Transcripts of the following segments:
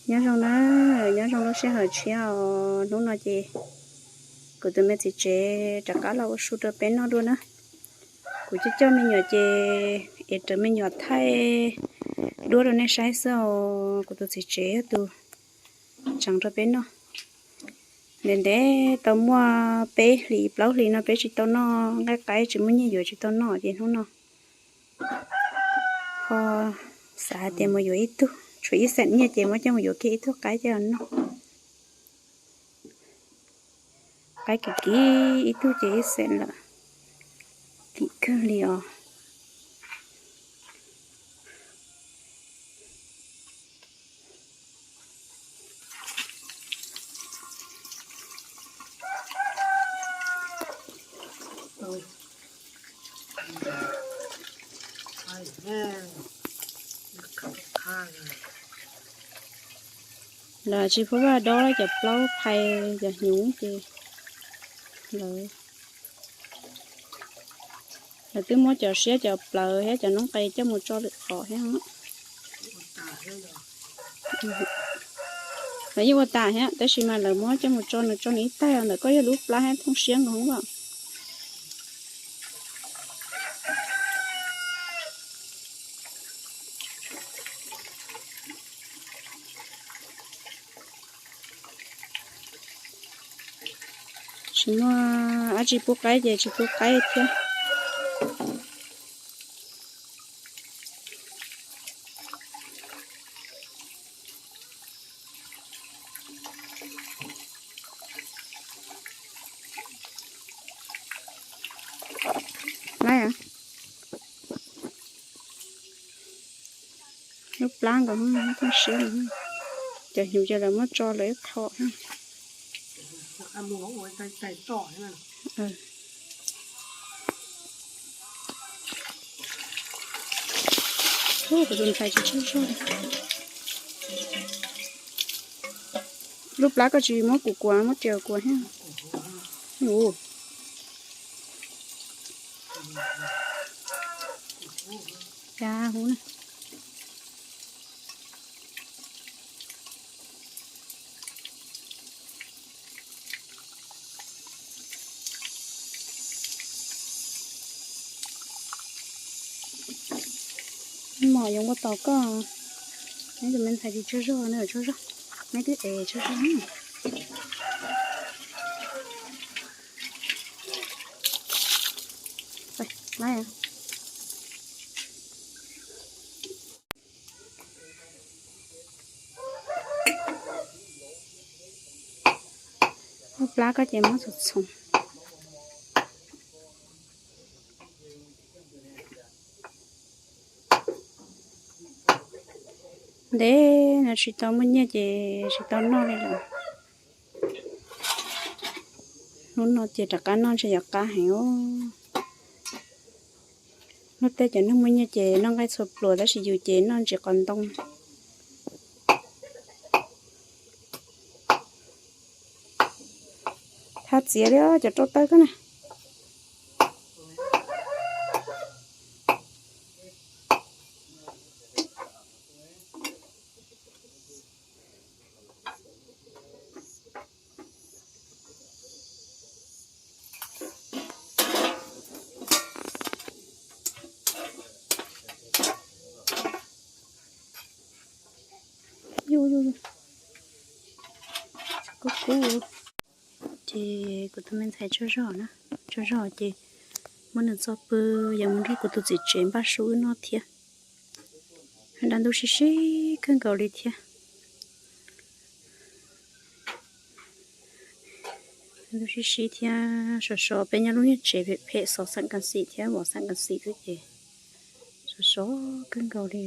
Nyob zoo na, nyob zoo lub sij hawm tshiab os. Hnub no ces kuv tus me txiv tsev rov qab los ua su rau peb noj dua na. Kuv coj coj me nyuam ces es raws me nyuam thaij duab rau nej saib xwb os. Kuv tus txiv tsev yog tus tseev rau peb noj. Ntev ntev tau muaj peb hlis plaub hlis no peb tsis tau noj nqaij qaib, tsis muaj nyiaj yuav tsis tau noj ces hnub no ho xav hais tias mus yuav ib tug, tshuav ib xeem nyiaj ces muab coj mus yuav kiag ib tug qaib coj los noj. Qaib kim kim, ib tug ces ib xeem lawm, kim kawg li os. Lawv tsis pub vaj dob cov plaub phais cov hnyuv ces lawv, lawv twb muab cov siab cov plawv thiab cov noob qes coj mus tso lwm qhov thiab. Lawv yeej ua tas thiab tab sis mas lawv muab coj mus tso nws tso nws ib taig os, ntawm koj yog lub plab thiab thooj siab nkaus os. Tsis muaj dab tsi pub qaib ces tsis pub qaib thiab. Lawv, lub plab nkaus, thooj siab, cov hnyuv ces lawv muab tso lawv ib qho. Kuv tus ntxhais tsis tsaug zog li. Lub plab koj tsis muab kuv kuas, muab riam kuas thiab. Ua cas huv na. Mom yuav ua tos koj. Neb tus me ntxhais tsis tsaug zog, neb tsaug zog, neb twb es tsaug zog. Lub plab koj ces muab txhoov txhoov. Ntev no tsis tau muaj nyiaj ces tsis tau noj li lawm. Hnub no ces rov qab noj ntshe yuav qab heev os. Luag tej cov neeg muaj nyiaj ces noj nqaij txhua pluas tab sis yus ces noj ntsis qos ntoo. Thab txiav li cov rau tawb koj na. Ces kuv tus me ntxhais tsaug zog na, tsaug zog ces muab nws txo pw, yuav mus nrog kuv tus txiv tsev npaj su wb noj thiab. Dab ntub sib sib kawg nkaus li thiab. Ntuj sib sib thiab sov sov, peb nyob lub niag tsev phem phem xov xeem kas xim thiab mov xeem kas xim xwb ces sov sov kawg nkaus li.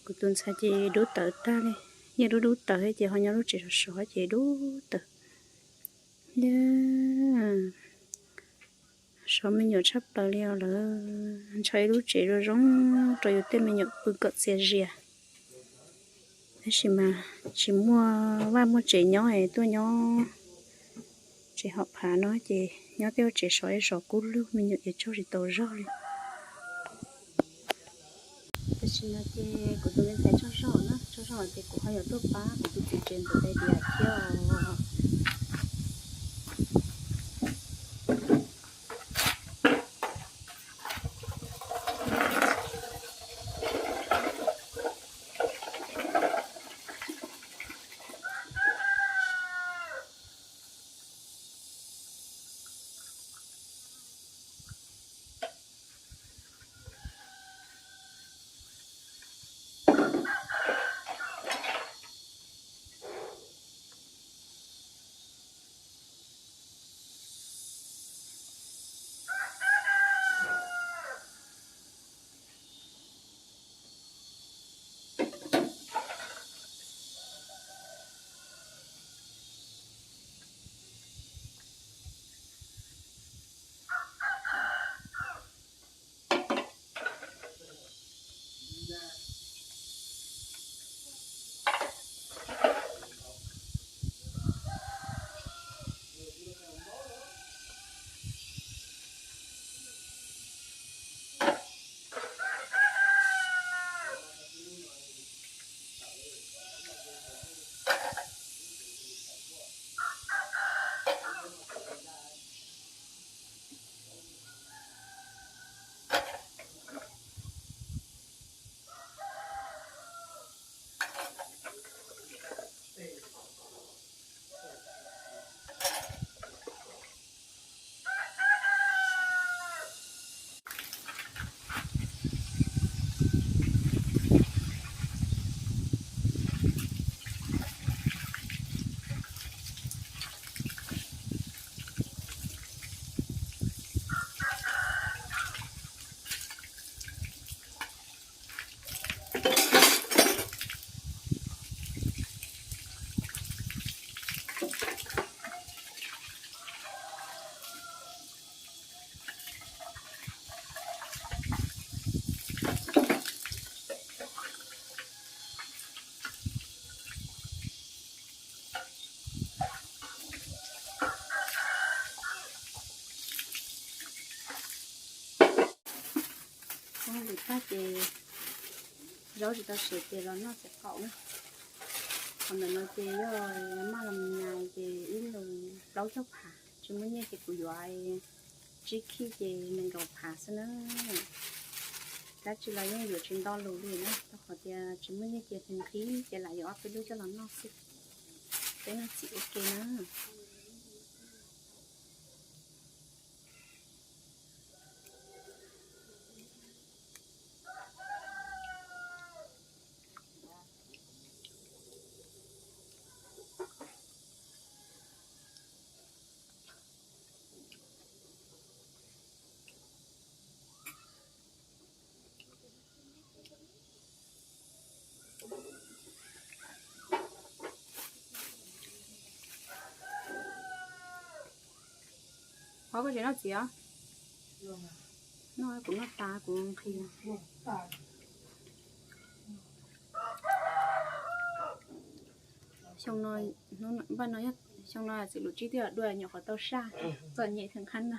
Kuv tus ntxhais ces dub tawv tag li, yeej dub dub tawv ces ho nyob lub tsev sov sov ces dub tawv. Sov me nyuam tshaj plaws li os lawm, ntshaw ib lub tsev zoo zoo rau yus tej me nyuam pw kom txias zias. Tab sis mas tsis muaj vaj muaj tsev nyob es tuaj nyob tsev hom phav no ces nyob tej tsev sov ib sov kub lug, me nyuam ces tsaug tsis tau zog li. No ces kuv tus me ntxhais Tshoj Zog na, Tshoj Zog ces kuv ho yuav tuaj pab kuv tus txiv tsev ntxuav tais diav thiab os. Ua li tag ces zaub tsis tau siav ces los noj txiv qaub na. Qhov ntawm no ces yog maj los nyas ces ib lus plaub caug phav, tsis muaj nyiaj ces kuv yuav tsib khij ces nees nkaum phav xwb na. Dab tsi los yeej yuav tsis nto lus li na, rau qhov tias tsis muaj nyiaj ces nqhis ces lam yuav ob peb lub coj los noj xwb. Peb noj txiv ua ke na. Qhov koj tseem noj txiv os? Noj, kuv noj tas kuv nqhis. Xyoo no, hnub no, npaj no yog xyoo no txiv lus tsib twb dua nyuam qhuav tau saj, txom nyem theem qhab no.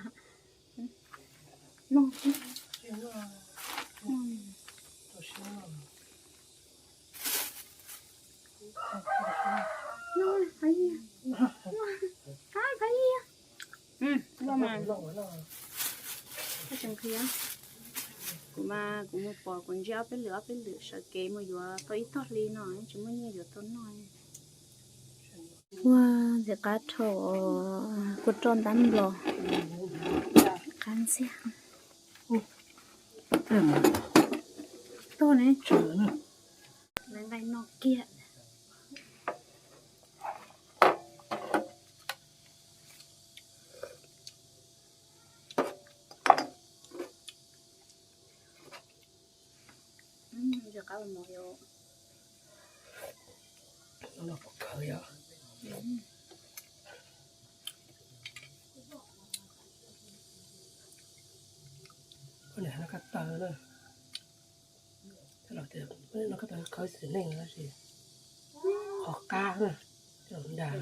Kuv mas kuv mus pom kuv ntsib ob peb lwm ob peb lwm sawv kev mus yuav tau ib tog hli no tsis muaj nyiaj yuav tau noj. Ua ntxim qab dhau, kua roj ntab nplos, qab ntxiag. Tog ne, nqaij noj kiag. Qab ua mov yom. Noj kab taw na, noj kab taw khawb xim neej no tab sis qhov qab na, dag.